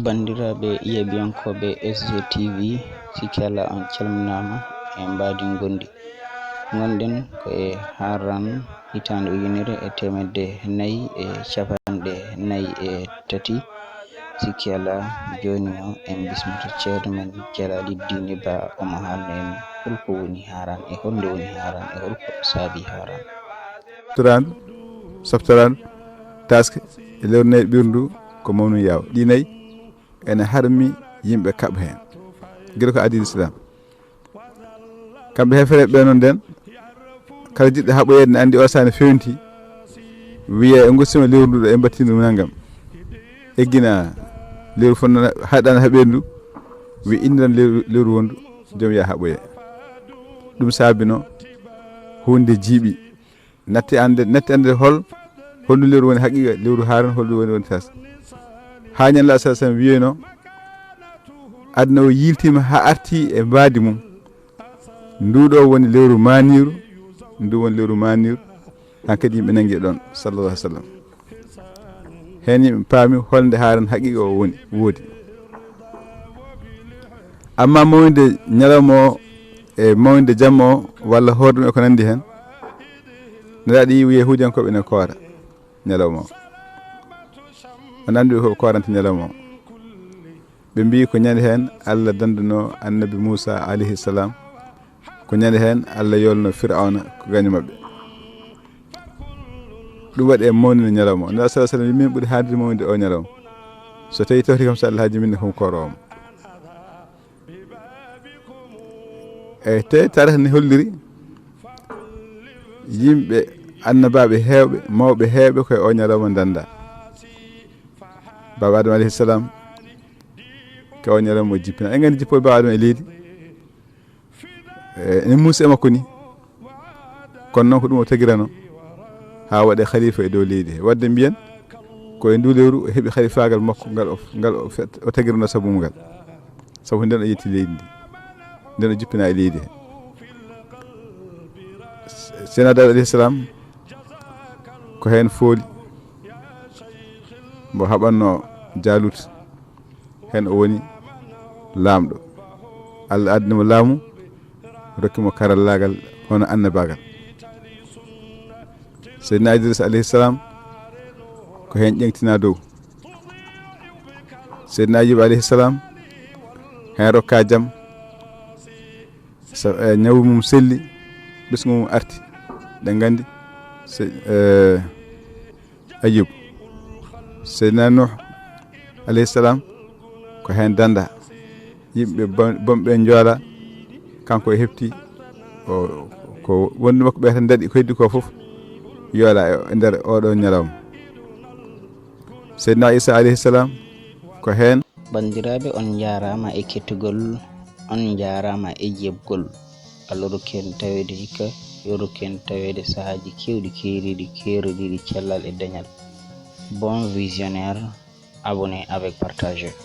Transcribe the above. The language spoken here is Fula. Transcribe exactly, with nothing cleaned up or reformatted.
Banndiraaɓe yeeɓiyankooɓe S G T V, sikke alaa on calminaama e mbaadi ngonndi. Ngonɗen ko e Haran, hitaande ujunere e teemedde nayi e capanɗe nayi e tati. Sikke alaa, jooni o en bismito ceerno men Jalaliddini Ba, omo haalna en holko woni Haran e holnde woni Haran e holko saabi Haran. Turaandu, softoraandu, taaske e lewru nayi ɓiirndu ko mawnu yaaw. Ɗi nayi ene harmi yimɓe kaɓa heen. Gila ko adii Lislaam. Kamɓe heefereɓe ɓe noon nden, kala jiɗɗo haɓoyeede ne anndi o saha ne fewnti, wiya e gossima lewru ndu ɗo e mbattindu nanngam. Eggina lewru fof nana haɗana haɓeede ndu, wiya inniran lewru, lewru wondu, joom yaa haɓoye. Ɗum saabino huunde jiiɓi. Natti annde, natti annde hol, holndu lewru woni haqiqa, lewru Haran, holndu woni, woni tas. Haa ñande la sallallahu alayhi wasallam wiyeno, aduna o yiltima haa arti e mbaadi mum. Ndu ɗo woni lewru maniru, ndu woni lewru maniru. Hankadi yimɓe nangi ɗon, sallallahu alaihi wasallam. Heen yimɓe paami holnde Haran haqiqa o woni, woodi. Amma mawnde ñalawma o e mawnde jamma o walla hoore ɗum e ko nandi heen, ne waɗi wiye Yahuudiyankooɓe ne koora ñalawma o. On anndi ko kooranta ñalawma o. Ɓe mbiyi ko ñande heen Allah danduno annabi Muusa alayhi salam, ko ñande heen Allah yolno Fir'awna ko gaño maɓɓe. Ɗum waɗi e mawnina ñalawma o. Nela sallallahu alaihi wasallam min ɓuri haaɗde mawnide o ñalawma. So tawi tawti kam so Allah haaji min ne kam kooro o. E te tarih ne holliri yimɓe annabaaɓe heewɓe, mawɓe heewɓe koye o ñalawma danda. Baba Adama alayhi salam, ko o ñalawma o jippina. En nganndi jippol Baba Adama e leydi. E, ene muusi e makko ni. Kono noon ko ɗum o tagirano haa waɗe khalifa e dow leydi he. Wadde mbiyen ko e ndu lewru o heɓi khalifaagal makko ngal o, ngal o fet-, o tagirano sabu mum ngal. Sabu nden o yetti leydi ndi. Nden o jippina e leydi he. Seydina Daawuda alayhi salam ko heen fooli mbo haɓanno Jaalut. Heen o woni laamɗo. Allah addani mo laamu, rokki mo karallaagal hono annabaagal. Seydina Idris alayhi salam ko heen ƴeŋtinaa dow. Seydina Ayub alayhi salam heen rokkaa jam. Sa-, eh, ñawu mum selli, ɓesngu mum arti. Ɗen nganndi se-, eh, Ayub. Seydina Nuh alayhi salam ko heen danda. Yimɓe bon-, bonɓe njoola, kanko o hefti o, ko wondu makko ɓe tan daɗi ko heddi ko fof yoola e nder oɗo ñalawma. Seydina Isa alayhi salam ko heen. Banndiraaɓe, on njaaraama e kettugol, on njaaraama e jeeɓgol. Allah rokku en taweede hikka, yo rokku en taweede sahaaji keewɗi keeriiɗi, keerodiiɗi cellal e dañal. Bon visionnaire, abonnez avec partager.